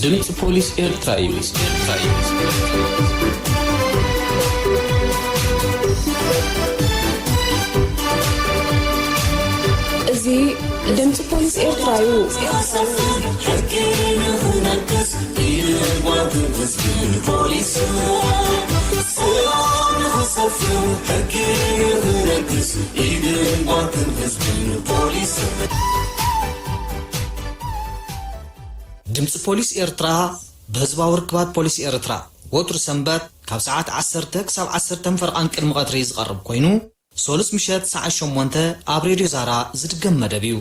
ድምፂ ፖሊስ ኤርትራ እዩ። እዚ ድምፂ ፖሊስ ኤርትራ እዩ። ሕጊ ንኽነግስ ኢድን ጓንትን ህዝብን ፖሊስን ሰላም ንኽሰፍን ሕጊ ንኽነግስ ኢድን ጓንትን ህዝብን ፖሊስን። ድምፂ ፖሊስ ኤርትራ ብህዝባዊ ርክባት ፖሊስ ኤርትራ ወትሩ ሰንበት ካብ ሰዓት ዓሰርተ ክሳብ ዓሰርተ ፈርቓን ቅድሚ ቀትሪ ዝቐርብ ኮይኑ፣ ሶሉስ ምሸት ሰዓት ሸሞንተ ኣብ ሬድዮ ዛራ ዝድገም መደብ እዩ።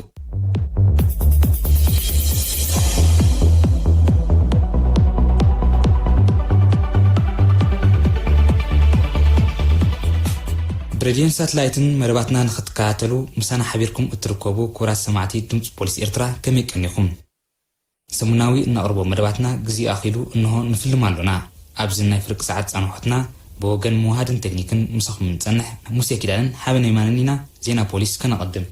ብሬድዮን ሳትላይትን መደባትና ንኽትከታተሉ ምሳና ሓቢርኩም እትርከቡ ክቡራት ሰማዕቲ ድምፂ ፖሊስ ኤርትራ ከመይ ቀኒኹም? ሰሙናዊ እነቕርቦ መደባትና ግዜ ኣኺሉ እንሆ ንፍልም ኣሎና። ኣብዚ ናይ ፍርቂ ሰዓት ጻንሖትና ብወገን ምውሃድን ቴክኒክን ምሳኹም ንጸንሕ ሙሴ ኪዳንን ሓበን የማንን ኢና። ዜና ፖሊስ ከነቐድም።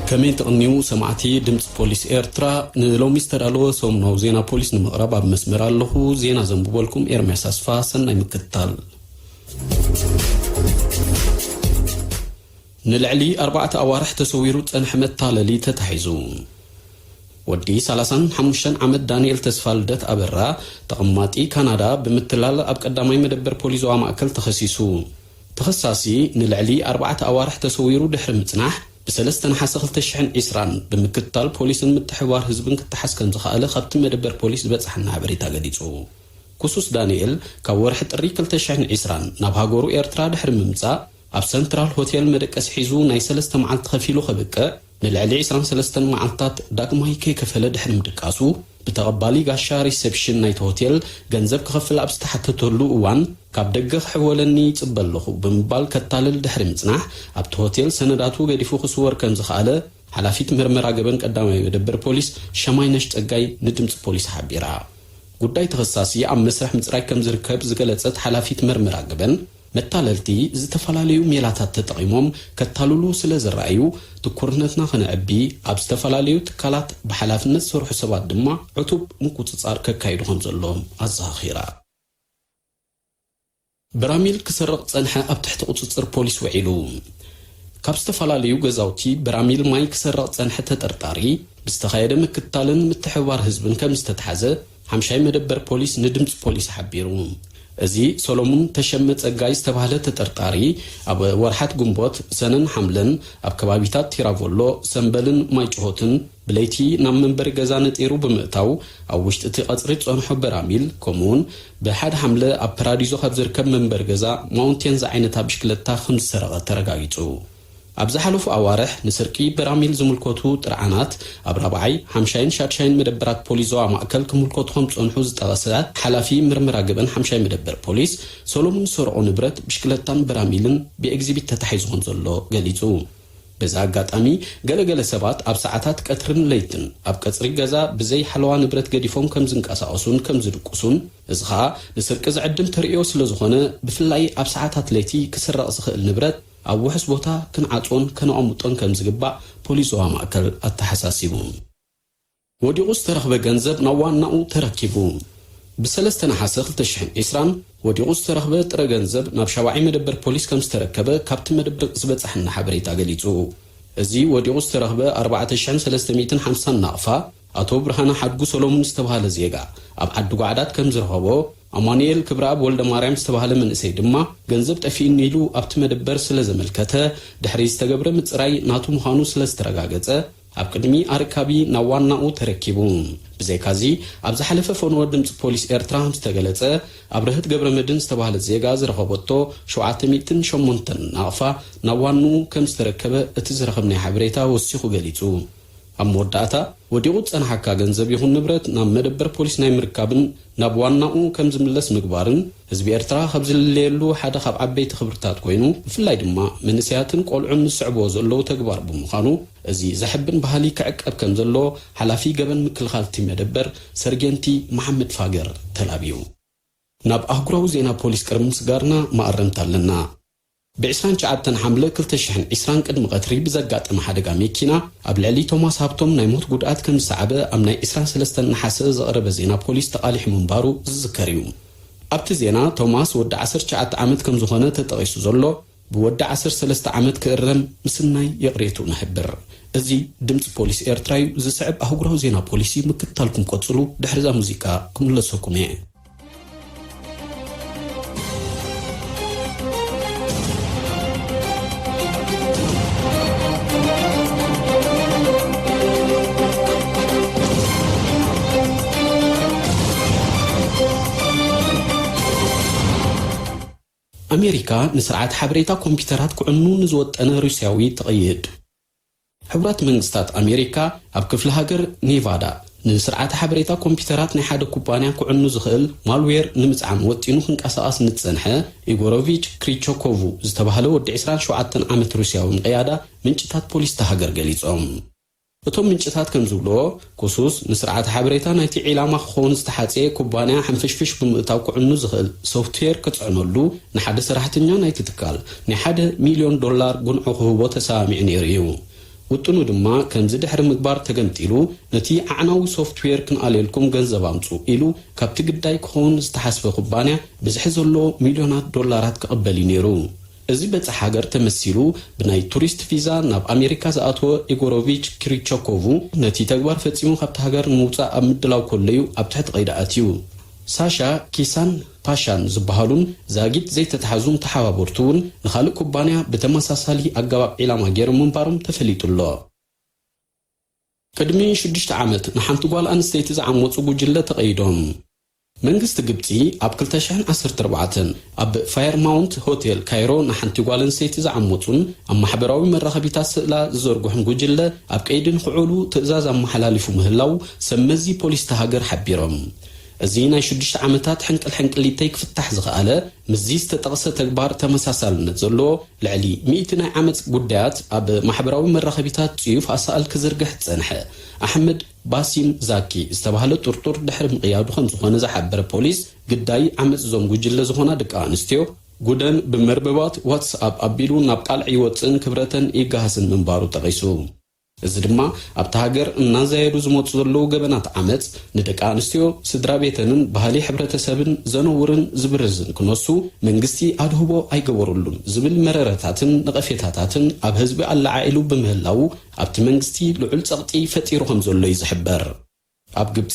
ከመይ ትቕንዩ ሰማዕቲ ድምፂ ፖሊስ ኤርትራ? ንሎሚ ዝተዳለወ ሰሙናዊ ዜና ፖሊስ ንምቕራብ ኣብ መስመር ኣለኹ። ዜና ዘንብበልኩም ኤርምያስ ኣስፋ። ሰናይ ምክትታል። ንልዕሊ ኣርባዕተ ኣዋርሕ ተሰዊሩ ጸንሐ መታለሊ ተታሒዙ። ወዲ ሰላሳን ሓሙሽተን ዓመት ዳንኤል ተስፋልደት ኣበራ፣ ተቐማጢ ካናዳ፣ ብምትላል ኣብ ቀዳማይ መደበር ፖሊስ ዞባ ማእከል ተኸሲሱ። ተኸሳሲ ንልዕሊ ኣርባዕተ ኣዋርሕ ተሰዊሩ ድሕሪ ምጽናሕ፣ ብሰለስተ ነሓሰ ክልተ ሽሕን ዕስራን ብምክትታል ፖሊስን ምትሕብባር ህዝብን ክተሓዝ ከም ዝኸኣለ ካብቲ መደበር ፖሊስ ዝበጽሓና ሓበሬታ ገሊጹ። ክሱስ ዳንኤል ካብ ወርሒ ጥሪ ክልተ ሽሕን ዕስራን ናብ ሃገሩ ኤርትራ ድሕሪ ምምጻእ፣ ኣብ ሰንትራል ሆቴል መደቀሲ ሒዙ ናይ ሰለስተ መዓልቲ ከፊሉ ከብቅዕ፣ ንልዕሊ ዕስራን ሰለስተን መዓልታት ዳግማይ ከይከፈለ ድሕሪ ምድቃሱ፣ ብተቐባሊ ጋሻ ሪሰፕሽን ናይቲ ሆቴል ገንዘብ ክኸፍል ኣብ ዝተሓተተሉ እዋን፣ ካብ ደገ ክሕወለኒ ይጽበ ኣለኹ ብምባል ከታልል ድሕሪ ምጽናሕ፣ ኣብቲ ሆቴል ሰነዳቱ ገዲፉ ክስወር ከም ዝኸኣለ ሓላፊት መርመራ ገበን ቀዳማይ መደበር ፖሊስ ሸማይነሽ ጸጋይ ንድምጺ ፖሊስ ሓቢራ። ጉዳይ ተኸሳሲ ኣብ መስርሕ ምጽራይ ከም ዝርከብ ዝገለጸት ሓላፊት መርመራ ገበን፣ መታለልቲ ዝተፈላለዩ ሜላታት ተጠቒሞም ከታልሉ ስለ ዝረኣዩ፣ ትኩርነትና ከነዕቢ ኣብ ዝተፈላለዩ ትካላት ብሓላፍነት ዝሰርሑ ሰባት ድማ ዕቱብ ምቁጽጻር ከካይዱ ከም ዘለዎም ኣዘኻኺራ። በራሚል ክሰርቕ ጸንሐ ኣብ ትሕቲ ቁጽጽር ፖሊስ ውዒሉ። ካብ ዝተፈላለዩ ገዛውቲ በራሚል ማይ ክሰርቕ ጸንሐ ተጠርጣሪ ብዝተኻየደ ምክትታልን ምትሕብባር ህዝብን ከም ዝተትሓዘ ሓምሻይ መደበር ፖሊስ ንድምፂ ፖሊስ ሓቢሩ። እዚ ሰሎሙን ተሸመ ጸጋይ ዝተባህለ ተጠርጣሪ ኣብ ወርሓት ግንቦት፣ ሰነን ሓምለን ኣብ ከባቢታት ቲራቮሎ፣ ሰምበልን ማይጭሆትን ብለይቲ ናብ መንበሪ ገዛ ነጢሩ ብምእታው፣ ኣብ ውሽጢ እቲ ቀጽሪ ዝጸንሖ በራሚል፣ ከምኡውን ብሓደ ሓምለ ኣብ ፓራዲዞ ካብ ዝርከብ መንበሪ ገዛ ማውንቴን ዝዓይነታ ብሽክለታ ከም ዝሰረቐ ተረጋጊጹ። ኣብ ዝሓለፉ ኣዋርሕ ንስርቂ በራሚል ዝምልከቱ ጥርዓናት ኣብ ራብዓይ፣ ሓምሻይን ሻድሻይን መደበራት ፖሊስ ዞባ ማእከል ክምልከቱ ከም ዝጸንሑ ዝጠቐሰ ሓላፊ ምርመራ ገበን ሓምሻይ መደበር ፖሊስ፣ ሰሎሙን ዝሰረቖ ንብረት ብሽክለታን በራሚልን ብኤግዚቢት ተታሒዙ ከም ዘሎ ገሊጹ። በዚ ኣጋጣሚ፣ ገለገለ ሰባት ኣብ ሰዓታት ቀትርን ለይትን ኣብ ቀጽሪ ገዛ ብዘይ ሓለዋ ንብረት ገዲፎም ከም ዝንቀሳቐሱን ከም ዝድቅሱን፣ እዚ ኸኣ ንስርቂ ዝዕድም ተርእዮ ስለ ዝኾነ፣ ብፍላይ ኣብ ሰዓታት ለይቲ ክስረቕ ዝኽእል ንብረት ኣብ ውሑስ ቦታ ክንዓጽዎን ከነቐምጦን ከም ዝግባእ ፖሊስ ዞባ ማእከል ኣተሓሳሲቡ። ወዲቑ ዝተረኽበ ገንዘብ ናብ ዋናኡ ተረኪቡ። ብሰለስተ ነሓሰ ክልተ ሽሕን ዕስራን ወዲቑ ዝተረኽበ ጥረ ገንዘብ ናብ ሻውዓይ መደበር ፖሊስ ከም ዝተረከበ ካብቲ መደበር ዝበጻሕና ሓበሬታ ገሊጹ። እዚ ወዲቑ ዝተረኽበ ኣርባዕተ ሽሕን ሰለስተ ሚእትን ሓምሳን ናቕፋ ኣቶ ብርሃነ ሓድጉ ሰሎሙን ዝተባህለ ዜጋ ኣብ ዓዲ ጓዕዳት ከም ዝረኸቦ፣ ኣማኑኤል ክብረኣብ ወልደ ማርያም ዝተባህለ መንእሰይ ድማ ገንዘብ ጠፊእኒ ኢሉ ኣብቲ መደበር ስለ ዘመልከተ፣ ድሕሪ ዝተገብረ ምጽራይ ናቱ ምዃኑ ስለ ዝተረጋገጸ፣ ኣብ ቅድሚ ኣረካቢ ናብ ዋናኡ ተረኪቡ። ብዘይካዚ፣ ኣብ ዝሓለፈ ፈነወ ድምፂ ፖሊስ ኤርትራ ከም ዝተገለጸ፣ ኣብርህት ገብረመድህን ዝተባህለት ዜጋ ዝረኸበቶ ሸውዓተ ሚእትን ሸሞንተን ናቕፋ ናብ ዋንኡ ከም ዝተረከበ እቲ ዝረኸብናዮ ሓበሬታ ወሲኹ ገሊጹ። ኣብ መወዳእታ፣ ወዲቑ ዝጸንሓካ ገንዘብ ይኹን ንብረት ናብ መደበር ፖሊስ ናይ ምርካብን ናብ ዋናኡ ከም ዝምለስ ምግባርን፣ ህዝቢ ኤርትራ ካብ ዝልለየሉ ሓደ ካብ ዓበይቲ ክብርታት ኮይኑ፣ ብፍላይ ድማ መንእሰያትን ቆልዑን ዝስዕብዎ ዘለዉ ተግባር ብምዃኑ፣ እዚ ዘሕብን ባህሊ ክዕቀብ ከም ዘለዎ ሓላፊ ገበን ምክልኻል እቲ መደበር ሰርጌንቲ መሓመድ ፋገር ተላብዩ። ናብ ኣህጉራዊ ዜና ፖሊስ ቅድሚ ምስጋርና መኣረምታ ኣለና። ብ29 ሓምለ 2020 ቅድሚ ቀትሪ ብዘጋጠመ ሓደጋ መኪና ኣብ ልዕሊ ቶማስ ሃብቶም ናይ ሞት ጉድኣት ከም ዝሰዓበ ኣብ ናይ 23 ነሓሰ ዝቐረበ ዜና ፖሊስ ተቓሊሑ ምንባሩ ዝዝከር እዩ። ኣብቲ ዜና ቶማስ ወዲ 19 ዓመት ከም ዝኾነ ተጠቒሱ ዘሎ፣ ብወዲ 13 ዓመት ክእረም ምስናይ ይቕሬትኡ ንሕብር። እዚ ድምፂ ፖሊስ ኤርትራ እዩ። ዝስዕብ ኣህጉራዊ ዜና ፖሊሲ ምክትታልኩም ቀጽሉ። ድሕሪ እዛ ሙዚቃ ክምለሰኩም እየ። ኣሜሪካ ንስርዓት ሓበሬታ ኮምፒውተራት ክዕኑ ንዝወጠነ ሩስያዊ ትቕይድ። ሕቡራት መንግስታት ኣሜሪካ ኣብ ክፍለ ሃገር ኔቫዳ ንስርዓት ሓበሬታ ኮምፒውተራት ናይ ሓደ ኩባንያ ክዕኑ ዝኽእል ማልዌር ንምጽዓን ወጢኑ ክንቀሳቐስ ንዝጸንሐ ኢጎሮቪች ክሪቸኮቭ ዝተባህለ ወዲ 27 ዓመት ሩስያዊ ምቕያዳ ምንጭታት ፖሊስ እታ ሃገር ገሊጾም። እቶም ምንጭታት ከም ዝብልዎ፣ ክሱስ ንስርዓተ ሓበሬታ ናይቲ ዒላማ ክኸውን ዝተሓጽየ ኩባንያ ሕንፍሽፍሽ ብምእታው ክዕኑ ዝኽእል ሶፍትዌር ክጽዕነሉ ንሓደ ሰራሕተኛ ናይቲ ትካል ናይ ሓደ ሚልዮን ዶላር ጉንዖ ክህቦ ተሰማሚዑ ነይሩ እዩ። ውጥኑ ድማ ከምዚ ድሕሪ ምግባር ተገምጢሉ፣ ነቲ ዓዕናዊ ሶፍትዌር ክንኣልየልኩም ገንዘብ ኣምጹ ኢሉ ካብቲ ግዳይ ክኸውን ዝተሓስበ ኩባንያ ብዝሒ ዘሎ ሚልዮናት ዶላራት ክቕበል እዩ ነይሩ። እዚ በጻሒ ሃገር ተመሲሉ ብናይ ቱሪስት ቪዛ ናብ ኣሜሪካ ዝኣተወ ኢጎሮቪች ክሪቸኮቭ ነቲ ተግባር ፈጺሙ ካብቲ ሃገር ንምውጻእ ኣብ ምድላው ከሎ እዩ ኣብ ትሕቲ ቀይዲ ኣትዩ። ሳሻ ኪሳን ፓሻን ዝበሃሉን ዛጊት ዘይተታሕዙ ተሓባበርቱ እውን ንኻልእ ኩባንያ ብተመሳሳሊ ኣገባብ ዒላማ ገይሮም ምንባሮም ተፈሊጡ ኣሎ። ቅድሚ ሽዱሽተ ዓመት ንሓንቲ ጓል ኣንስተይቲ ዝዓመጹ ጉጅለ ተቐይዶም። መንግስቲ ግብጺ ኣብ 2014 ኣብ ፋየርማውንት ሆቴል ካይሮ ንሓንቲ ጓል ኣንስተይቲ ዝዓመጹን ኣብ ማሕበራዊ መራኸቢታት ስእላ ዝዘርግሑን ጉጅለ ኣብ ቀይዲ ንኽዕሉ ትእዛዝ ኣመሓላሊፉ ምህላው ሰብ መዚ ፖሊስ እታ ሃገር ሓቢሮም። እዚ ናይ ሽዱሽተ ዓመታት ሕንቅል ሕንቅሊተይ ክፍታሕ ዝኸኣለ ምስዚ ዝተጠቕሰ ተግባር ተመሳሳልነት ዘለዎ ልዕሊ ሚእቲ ናይ ዓመጽ ጉዳያት ኣብ ማሕበራዊ መራኸቢታት ጽዩፍ ኣሳእል ክዝርግሕ ዝጸንሐ ኣሕመድ ባሲም ዛኪ ዝተባህለ ጥርጡር ድሕሪ ምቕያዱ ከም ዝኾነ ዝሓበረ ፖሊስ፣ ግዳይ ዓመጽ እዞም ጉጅለ ዝኾና ደቂ ኣንስትዮ ጉደን ብመርበባት ዋትስኣፕ ኣቢሉ ናብ ቃልዕ ይወጽእን ክብረተን ይገሃስን ምንባሩ ጠቒሱ። እዚ ድማ ኣብታ ሃገር እናዛየዱ ዝመጹ ዘለዉ ገበናት ዓመጽ ንደቂ ኣንስትዮ፣ ስድራ ቤተንን ባህሊ ሕብረተሰብን ዘነውርን ዝብርዝን ክነሱ መንግስቲ ኣድህቦ ኣይገበሩሉን ዝብል መረረታትን ነቐፌታታትን ኣብ ህዝቢ ኣለዓዒሉ ብምህላዉ ኣብቲ መንግስቲ ልዑል ጸቕጢ ፈጢሩ ከም ዘሎ እዩ ዝሕበር። ኣብ ግብጺ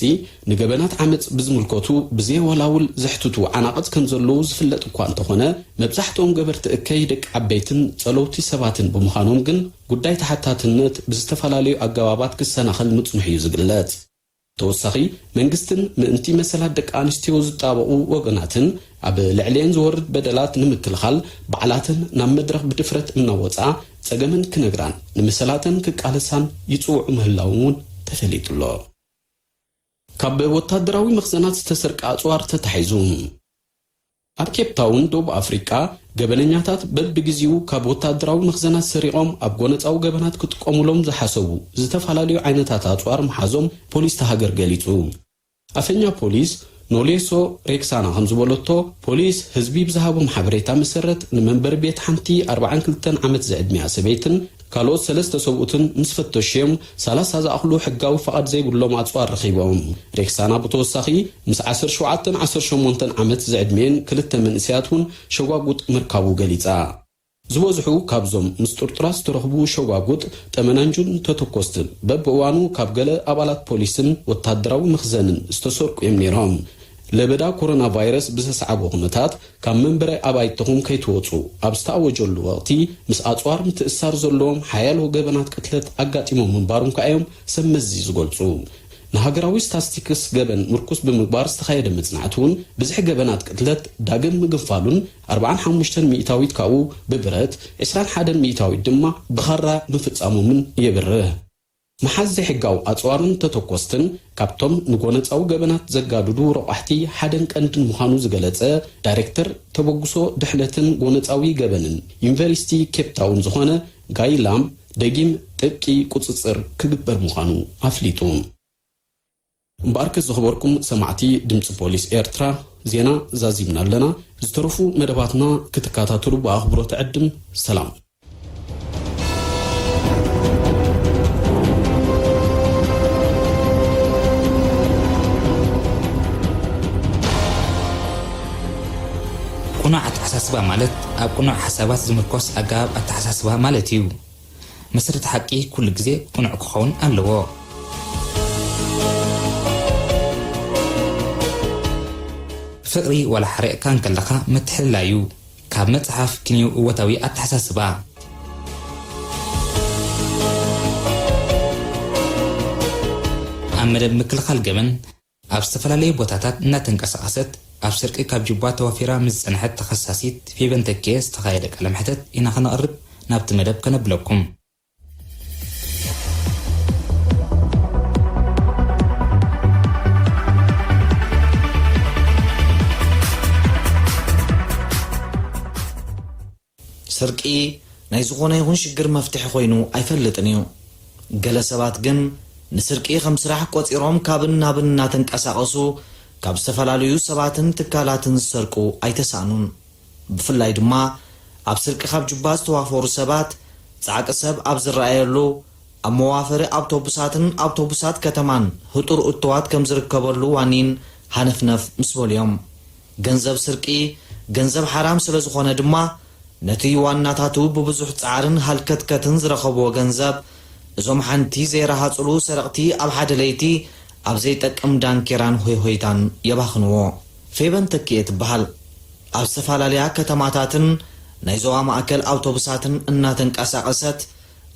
ንገበናት ዓመጽ ብዝምልከቱ ብዘየወላውል ዘሕትቱ ዓናቕጽ ከም ዘለዉ ዝፍለጥ እኳ እንተኾነ፣ መብዛሕትኦም ገበርቲ እከይ ደቂ ዓበይትን ጸለውቲ ሰባትን ብምዃኖም ግን ጉዳይ ተሓታትነት ብዝተፈላለዩ ኣገባባት ክሰናኸል ምጽንሑ እዩ ዝግለጽ። ተወሳኺ፣ መንግስትን ምእንቲ መሰላት ደቂ ኣንስትዮ ዝጣበቑ ወገናትን ኣብ ልዕሊኤን ዝወርድ በደላት ንምክልኻል ባዕላተን ናብ መድረኽ ብድፍረት እናወጻ ጸገመን ክነግራን ንመሰላተን ክቃለሳን ይጽውዑ ምህላዎም እውን ተፈሊጡ ኣሎ። ካብ ወታደራዊ መኽዘናት ዝተሰርቀ ኣጽዋር ተታሒዙ። ኣብ ኬፕ ታውን ደቡብ ኣፍሪቃ፣ ገበነኛታት በብግዜኡ ካብ ወታደራዊ መኽዘናት ሰሪቖም ኣብ ጎነጻዊ ገበናት ክጥቀሙሎም ዝሓሰቡ ዝተፈላለዩ ዓይነታት ኣጽዋር ምሓዞም ፖሊስ እታ ሃገር ገሊጹ። ኣፈኛ ፖሊስ ኖሌሶ ሬክሳና ከም ዝበለቶ፣ ፖሊስ ህዝቢ ብዝሃቦም ሓበሬታ መሰረት፣ ንመንበሪ ቤት ሓንቲ ኣርባዓን ክልተን ዓመት ዝዕድሚያ ሰበይትን ካልኦት ሰለስተ ሰብኡትን ምስ ፈተሹ እዮም ሰላሳ ዝኣኽሉ ሕጋዊ ፍቓድ ዘይብሎም ኣጽዋር ረኺቦም። ሬክሳና ብተወሳኺ ምስ ዓሰርተ ሸውዓተን ዓሰርተ ሸሞንተን ዓመት ዝዕድሚኤን ክልተ መንእሰያት እውን ሸጓጉጥ ምርካቡ ገሊጻ። ዝበዝሑ ካብዞም ምስ ጥርጡራት ዝተረኽቡ ሸጓጉጥ፣ ጠመናንጁን ተተኮስትን በብእዋኑ ካብ ገለ ኣባላት ፖሊስን ወታደራዊ መኽዘንን ዝተሰርቁ እዮም ነይሮም። ለበዳ ኮሮና ቫይረስ ብዘስዓቦ ኩነታት፣ ካብ መንበሪ ኣባይትኹም ከይትወጹ ኣብ ዝተኣወጀሉ ወቕቲ፣ ምስ ኣጽዋር ምትእስሳር ዘለዎም ሓያሎ ገበናት ቅትለት ኣጋጢሞም ምንባሮም ከኣ እዮም ሰብ መዚ ዝገልጹ። ንሃገራዊ ስታስቲክስ ገበን ምርኩስ ብምግባር ዝተኻየደ መጽናዕቲ እውን፣ ብዝሒ ገበናት ቅትለት ዳግም ምግንፋሉን፣ ኣርባዓን ሓሙሽተን ሚእታዊት ካብኡ ብብረት፣ ዕስራን ሓደን ሚእታዊት ድማ ብኻራ ምፍጻሞምን የብርህ። ምሓዝ ዘይሕጋዊ ኣጽዋርን ተተኮስትን ካብቶም ንጎነጻዊ ገበናት ዘጋድዱ ረቋሕቲ ሓደን ቀንድን ምዃኑ ዝገለጸ ዳይሬክተር ተበግሶ ድሕነትን ጎነጻዊ ገበንን ዩኒቨርሲቲ ኬፕ ታውን ዝኾነ ጋይ ላም፣ ደጊም ጥብቂ ቁጽጽር ክግበር ምዃኑ ኣፍሊጡ። እምበኣርከ ዝኸበርኩም ሰማዕቲ ድምፂ ፖሊስ ኤርትራ፣ ዜና ዛዚምና ኣለና። ዝተረፉ መደባትና ክትከታተሉ ብኣኽብሮት ዕድም። ሰላም። ቅኑዕ ኣተሓሳስባ ማለት ኣብ ቅኑዕ ሓሳባት ዝምርኮስ ኣገባብ ኣተሓሳስባ ማለት እዩ። መሰረት ሓቂ ኩሉ ግዜ ቅኑዕ ክኸውን ኣለዎ። ፍቕሪ ዋላ ሓሪቕካ እንከለኻ ምትሕልላዩ። ካብ መጽሓፍ ክንየው እወታዊ ኣተሓሳስባ። ኣብ መደብ ምክልኻል ገበን ኣብ ዝተፈላለዩ ቦታታት እናተንቀሳቐሰት ኣብ ስርቂ ካብ ጅባ ተዋፊራ ምስ ዝጸንሐት ተኸሳሲት ፌቨን ተኬ ዝተኻየደ ቃለ መሕተት ኢና ከነቕርብ ናብቲ መደብ ከነብለኩም። ስርቂ ናይ ዝኾነ ይኹን ሽግር መፍትሒ ኮይኑ ኣይፈልጥን እዩ። ገለ ሰባት ግን ንስርቂ ከም ስራሕ ቆጺሮም ካብን ናብን እናተንቀሳቐሱ ካብ ዝተፈላለዩ ሰባትን ትካላትን ዝሰርቁ ኣይተሳእኑን። ብፍላይ ድማ ኣብ ስርቂ ካብ ጁባ ዝተዋፈሩ ሰባት ጻዕቂ ሰብ ኣብ ዝረኣየሉ፣ ኣብ መዋፈሪ ኣውቶቡሳትን ኣውቶቡሳት ከተማን ህጡር እቶዋት ከም ዝርከበሉ ዋኒን ሃነፍነፍ ምስ በሉ እዮም። ገንዘብ ስርቂ ገንዘብ ሓራም ስለ ዝኾነ ድማ፣ ነቲ ዋናታቱ ብብዙሕ ጻዕርን ሃልከትከትን ዝረኸብዎ ገንዘብ፣ እዞም ሓንቲ ዘይረሃጽሉ ሰረቕቲ ኣብ ሓደ ለይቲ ኣብ ዘይጠቅም ዳንኬራን ሆይሆይታን የባኽንዎ። ፌበን ተኪኤ ትበሃል። ኣብ ዝተፈላለያ ከተማታትን ናይ ዞባ ማእከል ኣውቶቡሳትን እናተንቀሳቐሰት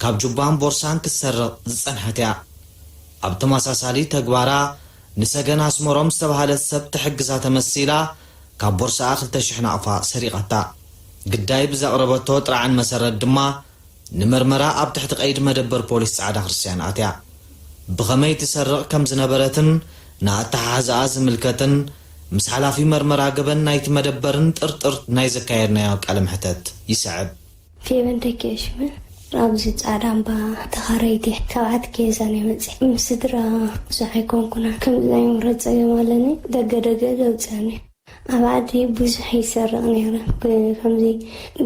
ካብ ጁባን ቦርሳን ክትሰርቕ ዝጸንሐት እያ። ኣብ ተመሳሳሊ ተግባራ፣ ንሰገን ኣስመሮም ዝተባህለት ሰብ ትሕግዛ ተመሲላ ካብ ቦርሳኣ ክልተ ሽሕ ናቕፋ ሰሪቓታ። ግዳይ ብዘቕረበቶ ጥርዓን መሰረት ድማ፣ ንመርመራ ኣብ ትሕቲ ቀይዲ መደበር ፖሊስ ጻዕዳ ክርስትያን ኣትያ። ብኸመይ ትሰርቕ ከም ዝነበረትን ንኣተሓሕዛኣ ዝምልከትን፣ ምስ ሓላፊ መርመራ ገበን ናይቲ መደበርን ጥርጥር ናይ ዘካየድናዮ ቃለ መሕተት ይስዕብ። ፌቨን ተኪኤ ሽመ፣ ኣብዚ ጻዕዳ እምባ ተኻረይቲ ካብ ዓዲ ጌዛን እየ መጺእ። ምስ ስድራ ብዙሕ ኣይኮንኩናን። ከምዚ ናይ ምምራጽ ጸገም ኣለኒ። ደገ ደገ ዘውጽኣኒ። ኣብ ዓዲ ብዙሕ ይሰርቕ ነይረ። ብ-፣ ከምዚ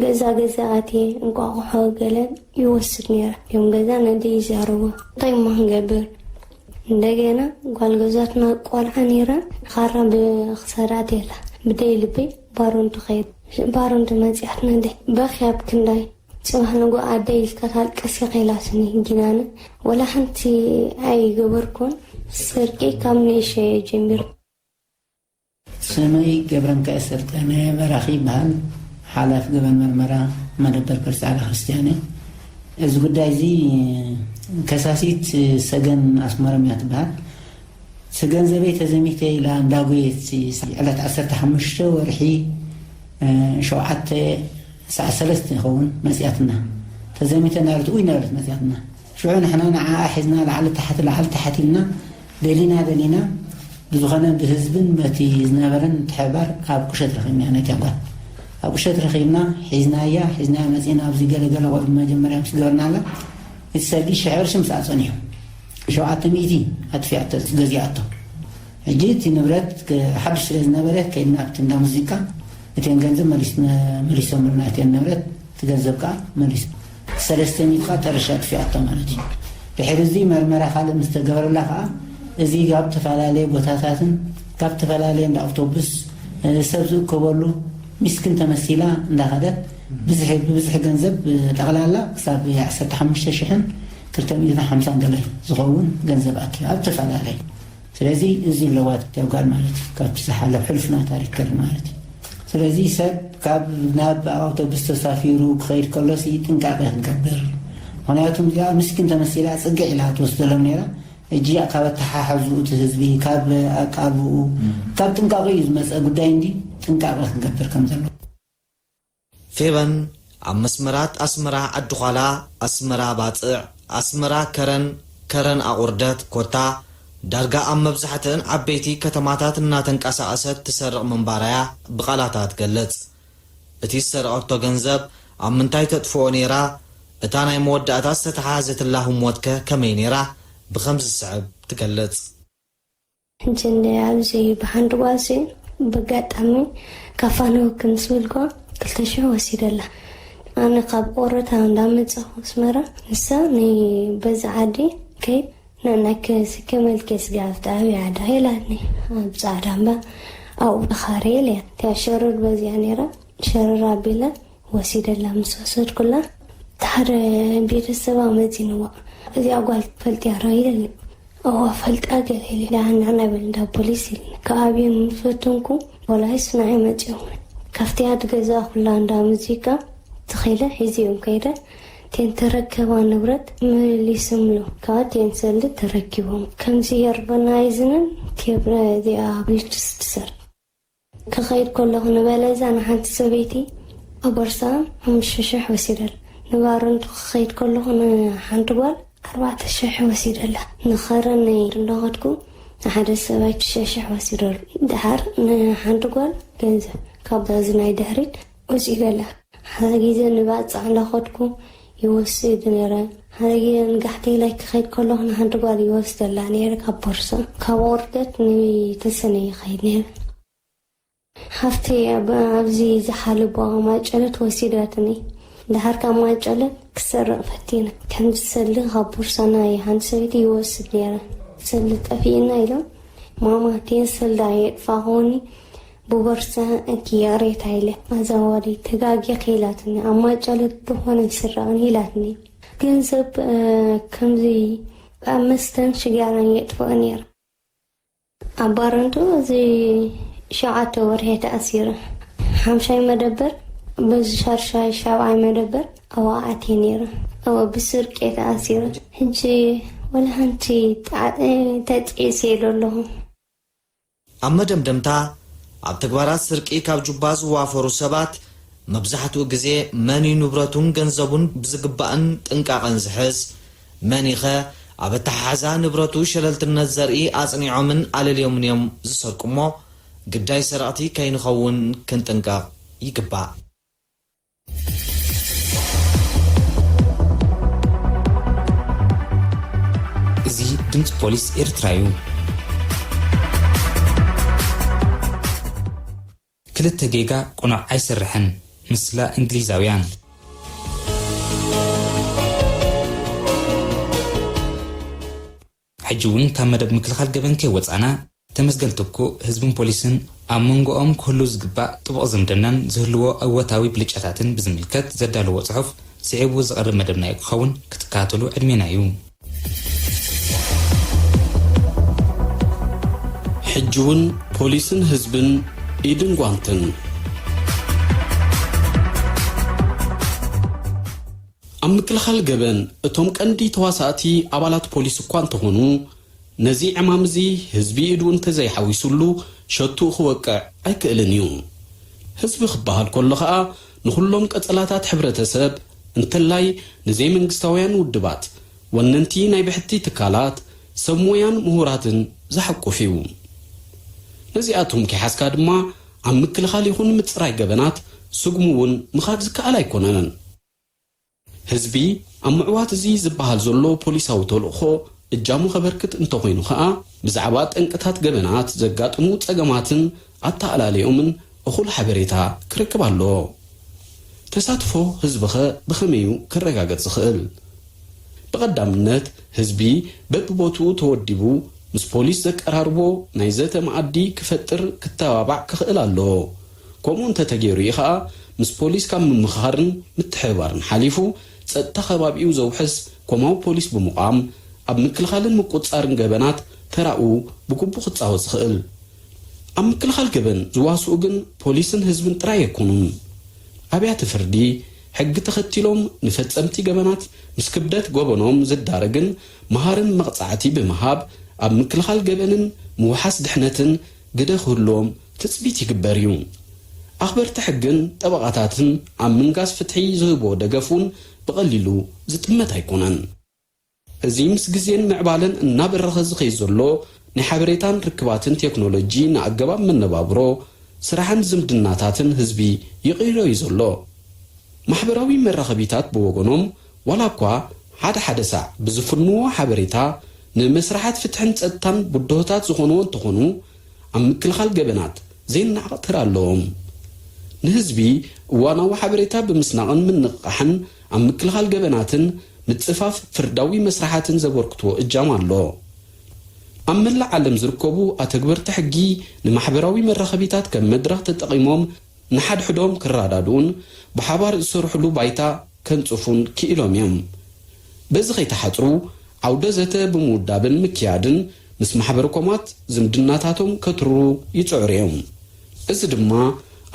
ገዛ ገዛ ኣትየ እንቋቑሖ ገለ ይወስድ ነይረ። እዮም ገዛ ነደይ ይዛረቦ። እንታይ እሞ ክንገብር? እንደገና ጓል ገዛትና ቆልዓ ነይራ። ካራ ብኽሳዳ ኣትየላ። ብደይ ልበይ ባሮን ትኸይድ። ባሮን ትመጽያትና እንደ በኽያ ኣብ ክንዳይ። ጽባሕ ንጎ ኣደይ ኢልካ ታልቅስ ኢኺ ኢላትኒ ጊናነ። ወላ ሓንቲ ኣይገበርኩን። ስርቂ ካብ ንእሸ ጀሚሩ። ስመይ ገብረንካኤል ሰልጠነ በራኺ ይበሃል። ሓላፊ ገበን መርመራ መደበር ፖሊስ ጻዕዳ ክርስትያን እየ። እዚ ጉዳይ እዚ ከሳሲት ሰገን ኣስመሮም እያ ትበሃል። እቲ ገንዘበይ ተዘሚተ ኢላ እንዳጎየት፣ ዕለት ዓሰርተ ሓሙሽተ ወርሒ፣ እ፣ ሸውዓተ ሰዓት ሰለስተ ይኸውን መጽያትና። ተዘሚተ እናበለት፣ ኡይ እናበለት መጽያትና። ሽዑ ንሕና ንዓኣ ሒዝና ላዕሊ ታሕቲ፣ ላዕሊ ታሕቲ ኢልና፣ ደሊና ደሊና፣ ብዝኾነ ብህዝብን በቲ ዝነበረን ምትሕብባር ኣብ ቁሸት ረኺብናያ ነቲያ ጓል። ኣብ ቁሸት ረኺብና፣ ሒዝናያ፣ ሒዝናያ መጺእና ኣብዚ ገለገለ ቆልዑ መጀመርያ ምስ ገበርናላ፣ እቲ ሰልዲ ሽሕ ቅርሺ ምስኣ ጸኒሑ። ሸውዓተ ሚእቲ ኣጥፊኣቶ፣ ገዚኣቶ። ሕጂ እቲ ንብረት ክ-፣ ሓድሽ ስለ ዝነበረ፣ ከይድና ኣብቲ እንዳ ሙዚቃ፣ እተን ገንዘብ መሊስ-፣ መሊሶምልና፣ እተን ንብረት፣ እቲ ገንዘብ ከኣ መሊሱ። ሰለስተ ሚእቲ ከኣ ጠርሻ ኣጥፊኣቶ ማለት እዩ። ድሕሪ እዚ መርመራ ካልእ ምስ ተገበረላ ከኣ፣ እዚ ካብ ዝተፈላለየ ቦታታትን ካብ ዝተፈላለየ እንዳ ኣውቶቡስ፣ እ፣ ሰብ ዝእከበሉ ሚስክን ተመሲላ እንዳኸደት፣ ብዝሒ፣ ብብዝሒ ገንዘብ፣ እ፣ ጠቕላላ ክሳብ ዓሰርተ ሓሙሽተ ሽሕን ክልተ ሚእትን ሓምሳን ገለ ዝኸውን ገንዘብ ኣኪባ ኣብ ዝተፈላለየ። ስለዚ እዚ ኣለዋ እታ ጓል ማለት እዩ፣ ካብቲ ዝሓለፍ ሕሉፍና ታሪክ ከርኢ ማለት እዩ። ስለዚ ሰብ ካብ ናብ ኣውቶቡስ ተሳፊሩ ክኸይድ ከሎሲ ጥንቃቄ ክንገብር። ምኽንያቱ እዚኣ ምስኪን ተመሲላ ጽግዕ ኢላ ትወስደሎም ነይራ። ሕጂ ካብ ኣተሓሕዝኡ እቲ ህዝቢ፣ ካብ ኣቃልብኡ፣ ካብ ጥንቃቄ እዩ ዝመጸ ጉዳይ እንዲ ጥንቃቄ ክንገብር ከም ዘለዎ። ፌበን ኣብ መስመራት ኣስመራ ዓዲዃላ፣ ኣስመራ ባጽዕ፣ ኣስመራ ከረን፣ ከረን ኣቑርደት ኮታ ዳርጋ ኣብ መብዛሕትአን ዓበይቲ ከተማታት እናተንቀሳቐሰት ትሰርቕ ምንባራያ ብቓላታ ትገልጽ። እቲ ዝሰረቐቶ ገንዘብ ኣብ ምንታይ ተጥፍኦ ነይራ? እታ ናይ መወዳእታ ዝተተሓሓዘትላ ህሞትከ ከመይ ነይራ? ብኸምዚ ዝስዕብ ትገልጽ። ሕጂ እንደ ኣብዚ ብሓንቲ ጓል ሲ ብጋጣሚ ካፋንወክ ምስ በልኳ ክልተ ሽሕ ወሲደላ። ኣነ ካብ ቆረታ እንዳመጻኹ ኣስመራ፣ ንሳ ንበዚ ዓዲ ከይድ፣ ንዕናይ ከመልኬ ስጋ ኣብቲ ዓብዪ ዓዲ ኢላትኒ። ኣብ ጻዕዳ እምባ ኣብኡ ተኻርየ ኢለ እያ። እቲኣ ሸረር በዚኣ ነይራ። ሸረር ኣቢለ ወሲደላ። ምስ ወሰድኩላ፣ እቲ ሓደ ቤተሰባ መጺንዋ። "እዚኣ ጓል ትፈልጥያ ዶ?" ኢለኒ። "እዋ፣ ፈልጣ" ገለ ኢለ። "ደሓን ንዕና በል እንዳ ፖሊስ" ኢልኒ። ካብ ኣብዮም ምስ ፈተንኩ፣ ፖላይስ ንዓይ መጺኦም። ካብቲ ኣድ ገዛ ኩላ እንዳ ሙዚቃ ትኺለ ሒዝዮም ከይደ። እተን ተረከባ ንብረት መሊስምሉ። ካብ እተን ሰልዲ ተረኪቦም። ከምዚ የርበናይዝንን ቴብረ እዚኣ ብልጭስ ትሰር። ክኸይድ ከለኹ ንበለዛ ንሓንቲ ሰበይቲ ኣብ ቦርሳ ሓሙሽተ ሽሕ ወሲደላ። ንባረንቱ ክኸይድ ከለኹ ንሓንቲ ጓል ኣርባዕተ ሽሕ ወሲደላ። ንኸረነይ እንዳኸድኩ ንሓደ ሰብኣይ ሽዱሽተ ሽሕ ወሲደሉ። ደሓር ንሓንቲ ጓል ገንዘብ ካብ ዛዚ ናይ ድሕሪት ወሲደላ። ሓደ ግዜ ንባጽዕ እንዳኸድኩ ይወስድ ነይረ። ሓደ ግዜ ንጋሕተይ ላይ ክኸይድ ከለኹ ንሓንቲ ጓል ይወስደላ ነይረ ካብ ቦርሳ። ካብ ወርደት ንተሰነ ይኸይድ ነይረ። ሓፍተይ ኣብ-፣ ኣብዚ ዝሓለቦ ማጨለት ወሲዳትኒ። ደሓር ካብ ማጨለት ክሰርቕ ፈቲነ። ከም ዝሰሊ ካብ ቦርሳ ናይ ሓንቲ ሰበይቲ ይወስድ ነይረ። ሰሊ ጠፊእና ኢሎም፣ "ማማ፣ እተን ሰልዳ የጥፋኹኒ፣ ብቦርሳ እንኪ ይቕሬታ" ኢለ። ኣዛዋሪ፣ "ተጋጊኺ" ኢላትኒ። "ኣብ ማጨለት ዝኾነ ይስረቕን" ኢላትኒ። ገንዘብ፣ እ፣ ከምዚ ኣብ መስተን ሽጋራን የጥፍኦ ነይረ። ኣብ ባረንቱ እዚ ሸውዓተ ወርሒ ተኣሲረ። ሓምሻይ መደበር፣ በዚ ሻርሻይ ሻብዓይ መደበር ኣብኣ ኣትየ ነይረ። እወ፣ ብስርቂ ተኣሲረ። ሕጂ ወላ ሓንቲ ጣ-፣ ተጥዒሰ ዘለኹ። ኣብ መደምደምታ፣ ኣብ ተግባራት ስርቂ ካብ ጁባ ዝዋፈሩ ሰባት መብዛሕትኡ ግዜ መን እዩ ንብረቱን ገንዘቡን ብዝግባእን ጥንቃቐን ዝሕዝ? መን ይኸ ኣብ ኣተሓሕዛ ንብረቱ ሸለልትነት ዘርኢ ኣጽኒዖምን ኣለልዮምን እዮም ዝሰርቁ እሞ፣ ግዳይ ሰረቕቲ ከይንኸውን ክንጥንቀቕ ይግባእ። እዚ ድምፂ ፖሊስ ኤርትራ እዩ። ክልተ ጌጋ ቁኑዕ ኣይሰርሕን፣ ምስላ እንግሊዛውያን። ሕጂ እውን ካብ መደብ ምክልኻል ገበን ከይወፃና፣ ተመስገን ትኩእ ህዝብን ፖሊስን ኣብ መንጎኦም ክህሉ ዝግባእ ጥቡቕ ዝምድናን ዝህልዎ እወታዊ ብልጫታትን ብዝምልከት ዘዳለዎ ጽሑፍ ስዒቡ ዝቐርብ መደብና እዩ ክኸውን፣ ክትከታተሉ ዕድሜና እዩ። ሕጂ እውን ፖሊስን ህዝብን ኢድን ጓንትን። ኣብ ምክልኻል ገበን እቶም ቀንዲ ተዋሳእቲ ኣባላት ፖሊስ እኳ እንተኾኑ፣ ነዚ ዕማም እዚ ህዝቢ ኢዱ እንተዘይሓዊሱሉ ሸትኡ ክወቅዕ ኣይክእልን እዩ። ህዝቢ ክበሃል ከሎ ኸኣ ንኹሎም ቀጸላታት ሕብረተሰብ፣ እንተላይ ንዘይመንግስታውያን ውድባት፣ ወነንቲ ናይ ብሕቲ ትካላት፣ ሰብ ሞያን ምሁራትን ዝሓቁፍ እዩ። ነዚኣቶም ከይሓዝካ ድማ ኣብ ምክልኻል ይኹን ምጽራይ ገበናት ስጉሙ እውን ምኻድ ዝከኣል ኣይኮነን። ህዝቢ ኣብ ምዕዋት እዚ ዝበሃል ዘሎ ፖሊሳዊ ተልእኾ እጃሙ ከበርክት እንተኾይኑ ኸኣ፣ ብዛዕባ ጠንቅታት ገበናት ዘጋጥሙ ጸገማትን ኣተኣላልዮምን እኹል ሓበሬታ ክረክብ ኣለዎ። ተሳትፎ ህዝብኸ ብኸመይ እዩ ክረጋገጽ ዝኽእል? ብቐዳምነት፣ ህዝቢ በብቦትኡ ተወዲቡ ምስ ፖሊስ ዘቀራርቦ ናይ ዘተ መኣዲ ክፈጥር ክተባባዕ ክኽእል ኣለዎ። ከምኡ እንተተገይሩ እዩ ኸኣ፣ ምስ ፖሊስ ካብ ምምኽኻርን ምትሕብባርን ሓሊፉ፣ ጸጥታ ከባቢኡ ዘውሕስ ኮማዊ ፖሊስ ብምቋም፣ ኣብ ምክልኻልን ምቁጽጻርን ገበናት ተራኡ ብግቡእ ክጻወት ዝኽእል። ኣብ ምክልኻል ገበን ዝዋስኡ ግን ፖሊስን ህዝብን ጥራይ ኣይኮኑን። ኣብያተ ፍርዲ፣ ሕጊ ተኸቲሎም ንፈጸምቲ ገበናት ምስ ክብደት ገበኖም ዝዳረግን መሃርን መቕጻዕቲ ብምሃብ፣ ኣብ ምክልኻል ገበንን ምውሓስ ድሕነትን ግደ ክህልዎም ትጽቢት ይግበር እዩ። ኣኽበርቲ ሕግን ጠበቓታትን ኣብ ምንጋስ ፍትሒ ዝህቦ ደገፍ እውን ብቐሊሉ ዝጥመት ኣይኮነን። እዚ ምስ ግዜን ምዕባለን እናበረኸ ዝኸይድ ዘሎ ናይ ሓበሬታን ርክባትን ቴክኖሎጂ ንኣገባብ መነባብሮ፣ ስራሕን ዝምድናታትን ህዝቢ ይቕይሮ እዩ ዘሎ። ማሕበራዊ መራኸቢታት ብወገኖም፣ ዋላ እኳ ሓደ ሓደ ሳዕ ብዝፍንዎ ሓበሬታ ንመስርሓት ፍትሕን ጸጥታን ብድሆታት ዝኾንዎ እንተኾኑ፣ ኣብ ምክልኻል ገበናት ዘይነዓቕ ተራ ኣለዎም። ንህዝቢ እዋናዊ ሓበሬታ ብምስናቕን ምንቕቓሕን ኣብ ምክልኻል ገበናትን ምጽፋፍ ፍርዳዊ መስርሓትን ዘበርክትዎ እጃም ኣሎ። ኣብ መላእ ዓለም ዝርከቡ ኣተግበርቲ ሕጊ ንማሕበራዊ መራኸቢታት ከም መድረኽ ተጠቒሞም ንሓድሕዶም ክረዳድኡን ብሓባር ዝሰርሕሉ ባይታ ከንጽፉን ክኢሎም እዮም። በዚ ከይተሓጽሩ፣ ዓውደ ዘተ ብምውዳብን ምክያድን ምስ ማሕበረ ኮማት ዝምድናታቶም ከትርሩ ይጽዕሩ እዮም። እዚ ድማ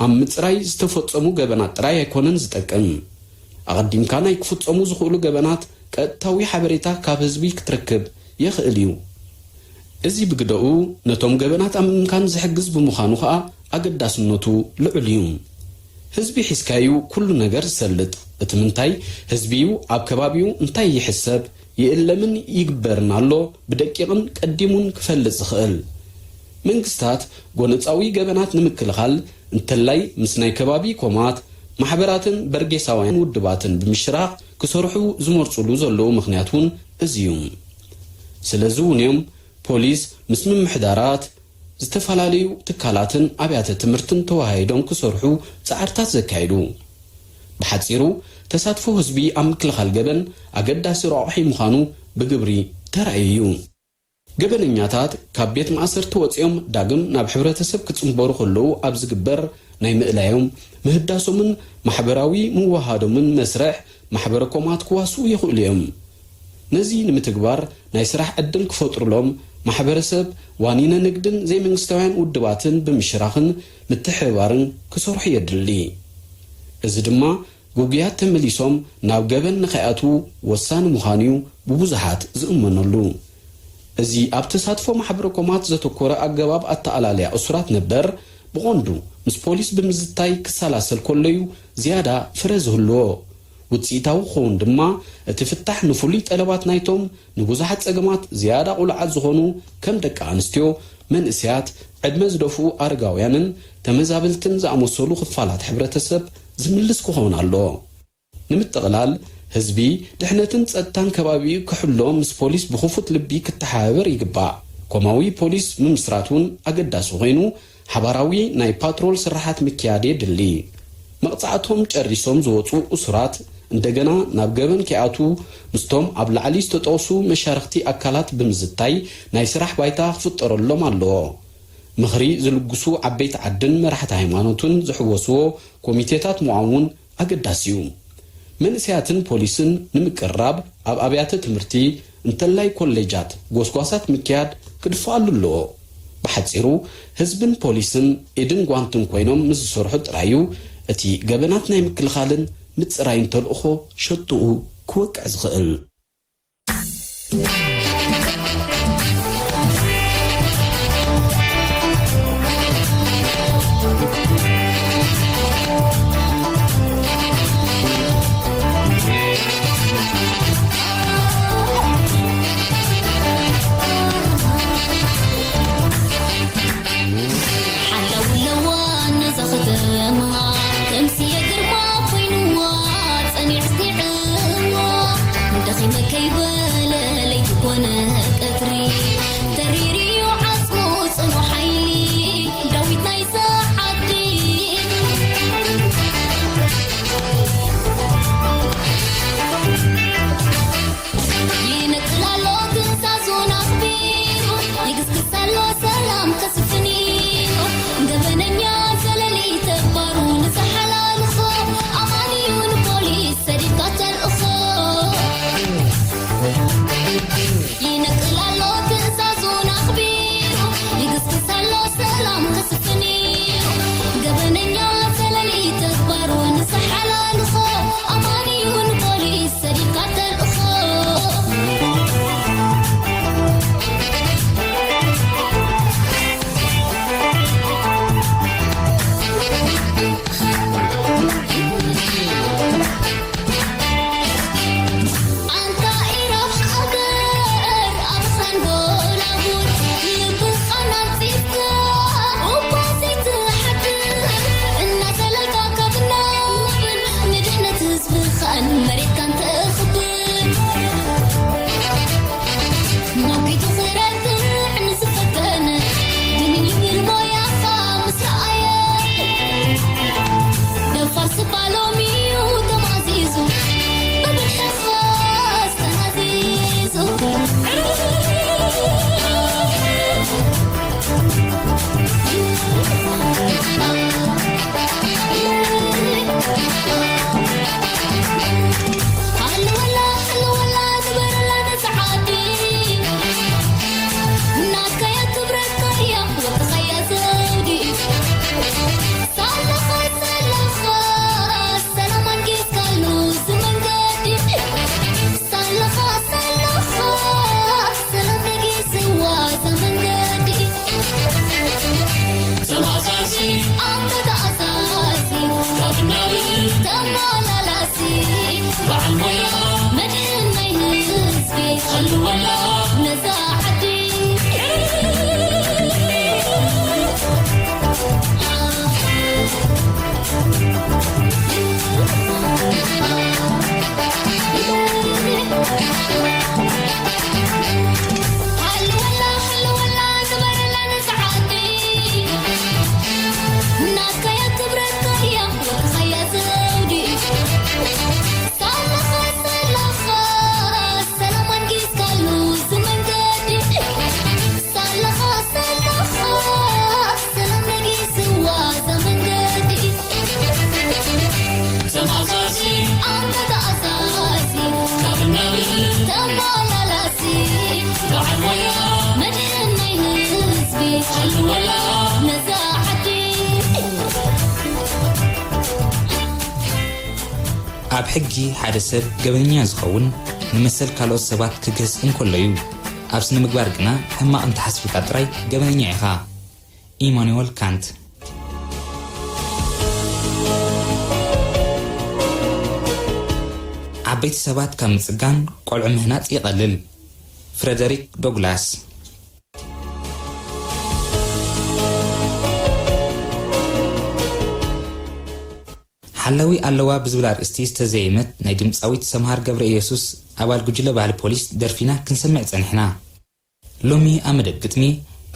ኣብ ምጽራይ ዝተፈጸሙ ገበናት ጥራይ ኣይኮነን ዝጠቅም። ኣቐዲምካ ናይ ክፍጸሙ ዝኽእሉ ገበናት ቀጥታዊ ሓበሬታ ካብ ህዝቢ ክትረክብ የኽእል እዩ። እዚ ብግደኡ ነቶም ገበናት ኣብ ምምካን ዝሕግዝ ብምዃኑ ኸኣ ኣገዳስነቱ ልዑል እዩ። ህዝቢ ሒዝካዩ ኩሉ ነገር ዝሰልጥ። እቲ ምንታይ ህዝቢዩ ኣብ ከባቢኡ እንታይ ይሕሰብ፣ ይእለምን ይግበርን ኣሎ ብደቂቕን ቀዲሙን ክፈልጥ ዝኽእል። መንግስታት ጎነጻዊ ገበናት ንምክልኻል እንተላይ ምስ ናይ ከባቢ ኮማት፣ ማሕበራትን በርጌሳውያን ውድባትን ብምሽራኽ ክሰርሑ ዝመርጹሉ ዘለዉ ምኽንያት እውን እዚ እዩ። ስለዚ እውን እዮም ፖሊስ ምስ ምምሕዳራት፣ ዝተፈላለዩ ትካላትን ኣብያተ ትምህርትን ተወሃሂዶም ክሰርሑ ጻዕርታት ዘካየዱ። ብሓጺሩ፣ ተሳትፎ ህዝቢ ኣብ ምክልኻል ገበን ኣገዳሲ ረቋሒ ምዃኑ ብግብሪ ተራእዩ እዩ። ገበነኛታት ካብ ቤት ማእሰርቲ ወጺኦም ዳግም ናብ ሕብረተሰብ ክጽንበሩ ከለዉ ኣብ ዝግበር ናይ ምእላዮም፣ ምህዳሶምን ማሕበራዊ ምውሃሃዶምን መስርሕ ማሕበረ ኮማት ክዋስኡ ይኽእሉ እዮም። ነዚ ንምትግባር ናይ ስራሕ ዕድል ክፈጥሩሎም ማሕበረሰብ ዋኒነ ንግድን ዘይመንግስታውያን ውድባትን ብምሽራኽን ምትሕብባርን ክሰርሑ የድሊ። እዚ ድማ ግጉያት ተመሊሶም ናብ ገበን ንኸይኣትዉ ወሳኒ ምዃኑ'ዩ ብብዙሓት ዝእመነሉ። እዚ ኣብ ተሳትፎ ማሕበረ ኮማት ዘተኮረ ኣገባብ ኣተኣላልያ እሱራት ነበር ብቐንዱ ምስ ፖሊስ ብምዝታይ ክሰላሰል ከሎ'ዩ ዝያዳ ፍረ ዝህልዎ። ውጽኢታዊ ክኸውን ድማ እቲ ፍታሕ ንፍሉይ ጠለባት ናይቶም ንብዙሓት ጸገማት ዝያዳ ቁሉዓት ዝኾኑ ከም ደቂ ኣንስትዮ፣ መንእሰያት፣ ዕድመ ዝደፍኡ ኣረጋውያንን ተመዛበልትን ዝኣመሰሉ ክፋላት ሕብረተሰብ ዝምልስ ክኸውን ኣለዎ። ንምጥቕላል፣ ህዝቢ ድሕነትን ጸጥታን ከባቢኡ ክሕሎ ምስ ፖሊስ ብኽፉት ልቢ ክተሓባበር ይግባእ። ኮማዊ ፖሊስ ምምስራት እውን ኣገዳሲ ኮይኑ፣ ሓባራዊ ናይ ፓትሮል ስርሓት ምክያድ የድሊ። መቕጻዕቶም ጨሪሶም ዝወጹ እሱራት እንደገና ናብ ገበን ከይኣትዉ ምስቶም ኣብ ላዕሊ ዝተጠቕሱ መሻርኽቲ ኣካላት ብምዝታይ ናይ ስራሕ ባይታ ክፍጠረሎም ኣለዎ። ምኽሪ ዝልግሱ ዓበይቲ ዓድን መራሕቲ ሃይማኖትን ዝሕወስዎ ኮሚቴታት ምቋም እውን ኣገዳሲ እዩ። መንእሰያትን ፖሊስን ንምቅርራብ ኣብ ኣብያተ ትምህርቲ እንተላይ ኮሌጃት ጎስጓሳት ምክያድ ክድፍኣሉ ኣለዎ። ብሓጺሩ ህዝብን ፖሊስን ኢድን ጓንትን ኮይኖም ምስ ዝሰርሑ ጥራይ እዩ እቲ ገበናት ናይ ምክልኻልን ምጽራይን ተልእኾ ሸትኡ ክወቅዕ ዝኽእል። ሓላው ኣለዋ ነዛ ከተማ፣ ከምስየ ግርማ ኮይንዋ ጸኒዑ ጽኒዕዋ። ደኺመ ከይበለ ለይቲ ኮነ ቀትሪ፣ ተሪርዩ ዓጽሙ ጽኑዕ ሓይሊ ዳዊት ናይዛ ዓዲ። ይነቅል ኣሎ ትእዛዙን ኣኽቢሩ፣ ይግስግስ ኣሎ ሰላም ከስፍን ኢሉ። ገበነኛ ዘለሊ ተግባሩ ንዝሓላልኾ፣ ኣማን እዩ ንፖሊስ ሰዲድካ ተልእኾ። ይነቅል ኣሎ ትእዛዙን ኣኽቢሩ፣ ይግስግስ ኣሎ ሰላም ከስፍን ኢሉ። ገበነኛ ዘለሊ ተግባሩ ንዝሓላልኾ፣ ኣማን እዩ ንፖሊስ ሰዲድካ ተልእኾ። ኣንታ ኢራብ ሃገር ኣብ ኸንጎላጉል፣ ልብኻ ናጺፍካ እኳ ዘይትሓድር፣ እናዘለልካ ካብ ናብን ንድሕነት ህዝብኻን መሬትካን ተኽብር። ነዊት በዓል ሞያ መድህን ናይ ህዝቢ፣ ሃልወላ ነዛ ዓዲ። ሃልወላ፣ ሃልወላ ንበረላ ነዛ ዓዲ። ናትካያ ክብረትካያ ወርቅኻያ ዘውዲ። ሳላኻ፣ ሳላኻ፣ ሰላም ኣንጊስካሉ እዚ መንገዲ። ሳላኻ፣ ሳላኻ፣ ሰላም ነጊስዋ እዛ መንገዲ። ተማዛዚ፣ ኣንተ ተኣዛዚ፣ ካብ ናብ ተማላላሲ፣ በዓል ሞያ መድህን ናይ ህዝቢ፣ ሃልወላ ነዛ ዓዲ። ኣብ ሕጊ ሓደ ሰብ ገበነኛ ዝኸውን ንመሰል ካልኦት ሰባት ክግህስ እንከሎ እዩ። ኣብ ስነ ምግባር ግና ሕማቕ እንተሓሲብካ ጥራይ ገበነኛ ኢኻ። ኢማኑኤል ካንት። ዓበይቲ ሰባት ካብ ምጽጋን ቆልዑ ምህናጽ ይቐልል። ፍረደሪክ ዶግላስ። ሓላዊ ኣለዋ ብዝብል ኣርእስቲ ዝተዘየመት ናይ ድምጻዊት ሰምሃር ገብረ ኢየሱስ፣ ኣባል ጉጅለ ባህሊ ፖሊስ፣ ደርፊና ክንሰምዕ ጸኒሕና። ሎሚ ኣብ መደብ ግጥሚ፣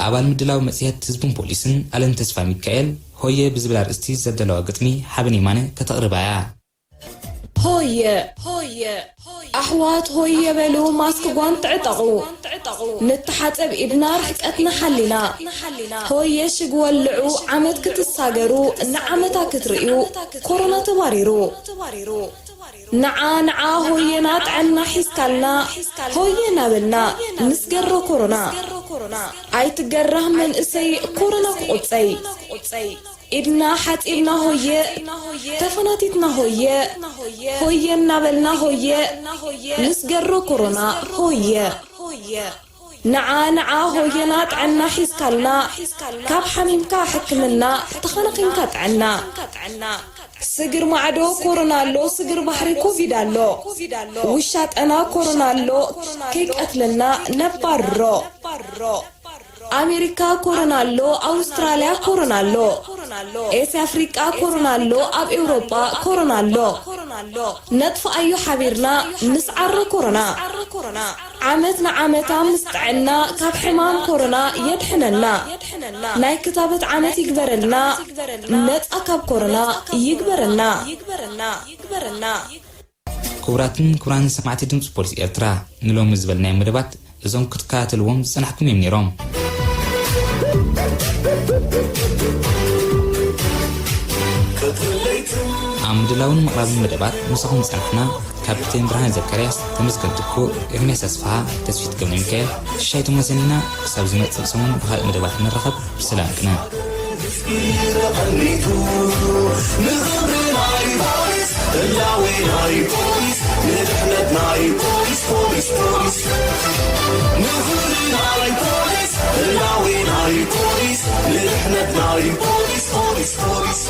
ኣባል ምድላው መጽሔት ህዝብን ፖሊስን ኣለም ተስፋ ሚካኤል፣ ሆየ ብዝብል ኣርእስቲ ዘደለዋ ግጥሚ ሓበን የማነ ከተቕርባ እያ። ሆየ፣ ሆየ፣ ኣሕዋት ሆየ በሉ፣ ማስክ ጓንት ዕጠቑ። ንተሓጸብ ኢድና ርሕቀትና ሓሊና። ሆየ ሽግ ወልዑ፣ ዓመት ክትሳገሩ፣ ንዓመታ ክትርእዩ፣ ኮሮና ተባሪሩ። ንዓ ንዓ ሆየና ጥዕና ሒዝካልና፣ ሆየ እናበልና ንስገሮ ኮሮና። ኣይትገራህ መንእሰይ ኮሮና ክቑጸይ። ኢድና ሓጺብና ሆየ፣ ተፈናቲትና ሆየ፣ ሆየ እናበልና ሆየ፣ ንስገሮ ኮሮና ሆየ። ንዓ ንዓ ሆየና ጥዕና ሒዝካልና፣ ካብ ሓሚምካ ሕክምና፣ ተኸናኺንካ ጥዕና። ስግር ማዕዶ ኮሮና ኣሎ፣ ስግር ባሕሪ ኮቪድ ኣሎ። ውሻጠና ኮሮና ኣሎ፣ ከይቀትለና ነባርሮ። ኣሜሪካ ኮሮና ኣሎ፣ ኣውስትራልያ ኮሮና ኣሎ። ኤስያ ኣፍሪቃ ኮሮና ኣሎ፣ ኣብ ኤውሮጳ ኮሮና ኣሎ። ነጥፍኣዮ ሓቢርና፣ ንስዓሮ ኮሮና። ዓመት ንዓመታ ምስ ጥዕና፣ ካብ ሕማም ኮሮና የድሕነና። ናይ ክታበት ዓመት ይግበረልና፣ ነጻ ካብ ኮሮና ይግበረና። ክቡራትን ክቡራን ሰማዕቲ ድምፂ ፖሊስ ኤርትራ፣ ንሎሚ ዝበልናዮም መደባት እዞም ክትከታተልዎም ዝጸናሕኩም እዮም ነይሮም። ኣብ ምድላውን ምቕራብን መደባት ምሳኹም ዝጸናሕና ካፕቴን ብርሃነ ዘካርያስ፣ ተመስገን ትኩእ፣ ኤርምያስ ኣስፍሃ፣ ተስፊት ገብረ ሚካኤል፣ ሽሻይ ተመዘኒና። ክሳብ ዝመጽእ ሰሙን ብኻልእ መደባት ንራኸብ። ብሰላም ቅነ። ንኽብሪ ናይ ፖሊስ፣ ህላዌ ናይ ፖሊስ፣ ንድሕነት ናይ ፖሊስ፣ ፖሊስ፣ ፖሊስ። ንኽብሪ ናይ ፖሊስ፣ ህላዌ ናይ ፖሊስ፣ ንድሕነት ናይ ፖሊስ፣ ፖሊስ፣ ፖሊስ።